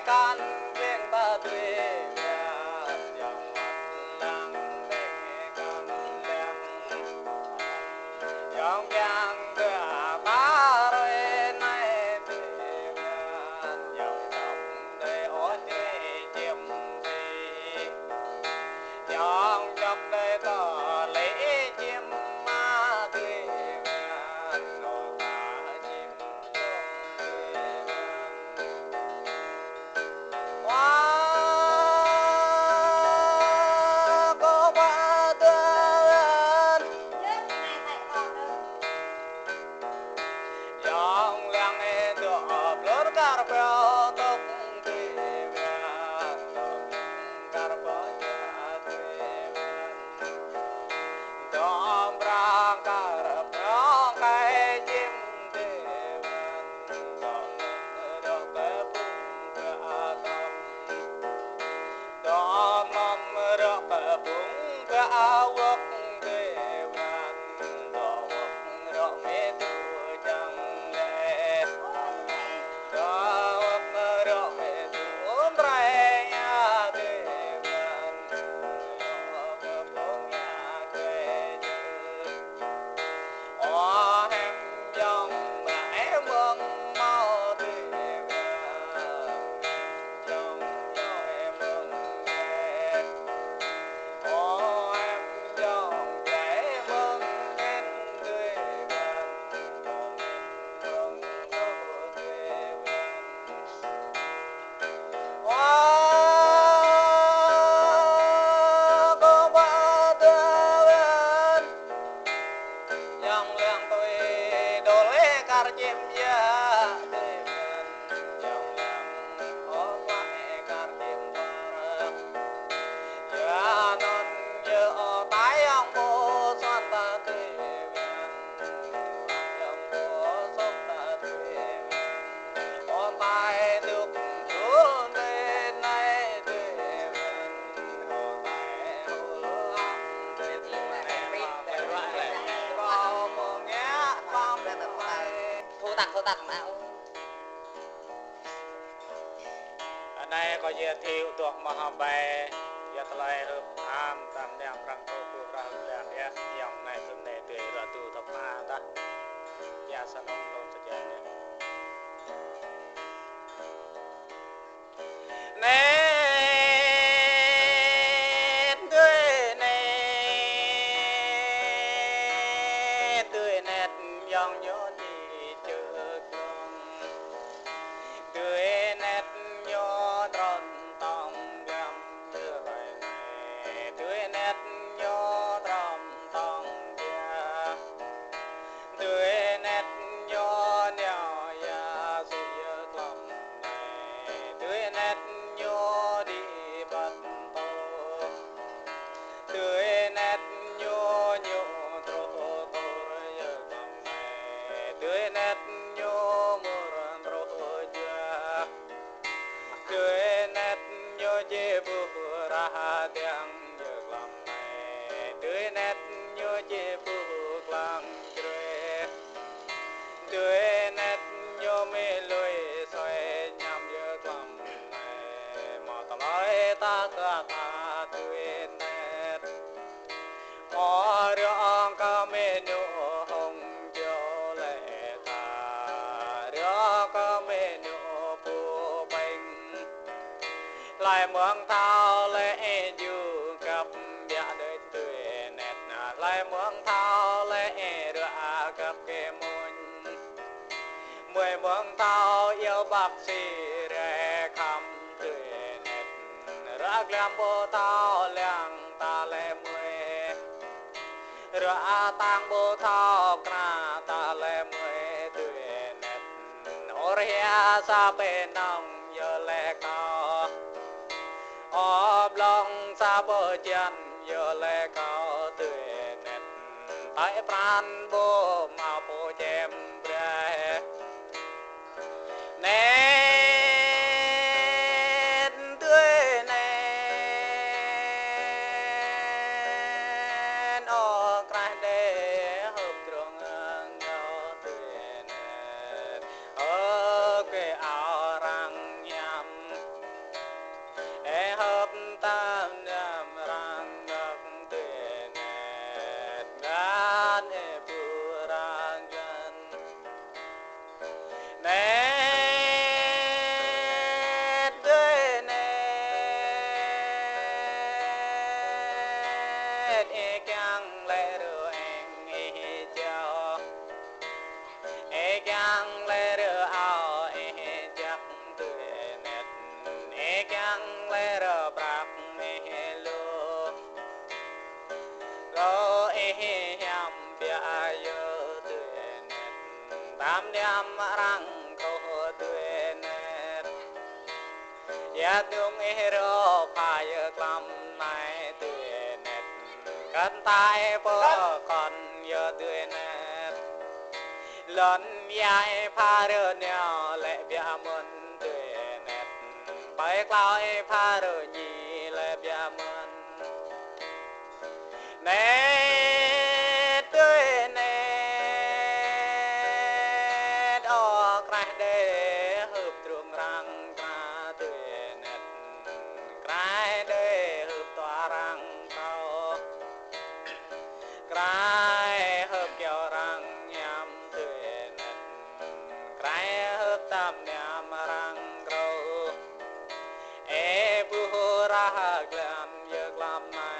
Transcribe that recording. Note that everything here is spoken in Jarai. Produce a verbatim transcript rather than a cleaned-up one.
Kăn ƀing ta tui ƀiă, yang măt lăng ƀing kăn lăng. Yang kiăng tui ta rơi anai tui ƀiă, yang čŏp tui ôh tui čiêm tui. Yang čŏp tui ta lĕ čiêm mă tui ƀiă, ôh ta čiêm Dŏ mrâo kar prŏng kơ čiêm tui ƀiă, dŏ mơ̆ng rŏ kơ ƀŭng kơ atăm. Dŏ mơ̆ng rŏ kơ ƀŭng kơ awŏk tui ƀiă, dŏ wŏk rŏ mơ̆ tŭ čang lĕ. Dŏ wŏk rŏ mơ̆ tŭ ôn rai ña tui ƀiă, dŏ wŏk ƀŭng ña tui ƀiă. Ơ hĕm yŏng mă ê mơ̆ng mâo tui ƀiă, yŏng yŏng ê mơ̆ng ê. Ơ hĕm yŏng ê mơ̆ng ê tui ƀiă, mơ̆ng ê mơ̆ng ê tui ƀiă. Ơ, kơ ƀă tơ ƀiă. Yang lăng tui đôl ê kar čiêm yă tui ƀiă. Yang lăng ơ ƀă ê kar čiêm ƀă. Yă anŭn yơ ơ tai yang pô suan ta tui ƀiă. Thu tặng, thu tặng mà. Anai kâo giới thiệu dŏ mơ̆ hăng ƀai, yă tơlơi hơp an, tam niam răng kâo pơrah lăng yă, yŏng anai tui anai tui ră tu thâo pha tah. Yă sa nong lom sa jăn yă. Net, tui net, tui net, yŏng ñu đi čơ kông. Tui net ñu tròn tong biăm tui rai nai. Tui net ñu tròn tong biă. Tui net ñu nao yă sui yơ klăm nai. Tui net ñu đi băt tôk. Tui net ñu ñu truh tôr yơ klăm nai. Tui net ñu mur truh juă. Tui net ñu či ƀuh rah tiang yơ klăm nai. Tui net ñu či ƀuh klang jrue. Tui net ñu mĭ lui soi ñam yơ klăm nai. Mâo tơlơi ta kơ ta tui net. Ơ rŏ kơ mĭ ñu hông jô lĕ ta. Rŏ kơ mĭ ñu pŭ pêng. Hlơi mơ̆ng thâo lĕ ê ju kăp biă đơi tui net na. Hlơi mơ̆ng thâo lĕ ê rua kăp kơ mŭn. Mơi mơ̆ng thâo iâu bác sĩ rai khám tui net. Rua glăm ƀu thâo lăng ta lĕ mơi. Rua tang ƀu thâo kra ta lĕ mơi tui net. Ôr hia sa pê nong yơ lĕ kâo. Ơ blong sa pô čian yơ lĕ kâo tui net. Tơl pran ƀu mâo pô čem brơi. Net tui net, ơ Krist đe hơp drong ngao tui net. Ơ kơ ao răng ñam. Ih kiăng lĕ rơ eng ih jao. Ih kiăng lĕ rơ ao ih jak tui anet. Ih kiăng lĕ rơ prăk ih lu. Rơ ih hiam biă yơh tui anet. Tam niam arăng kơ tui anet. Ia dong ih rơ pha yơh klăm nai tui anet. Kăn tai pơ kon yơh tui anet. Lŏn ia ih pha rơ neo lĕ biă mơ̆n tui anet. Pai klao ih pha rơ ñi lĕ biă mơ̆n. Anet tui anet, ơ Kraih đơi hưp drung răng kra tui anet. Kraih đơi hưp tua răng kâo. Kraih hưp kiao răng ñam tui anet. Kraih hưp tam niam răng krô. Ê bu rah glăm yơh klăm nai.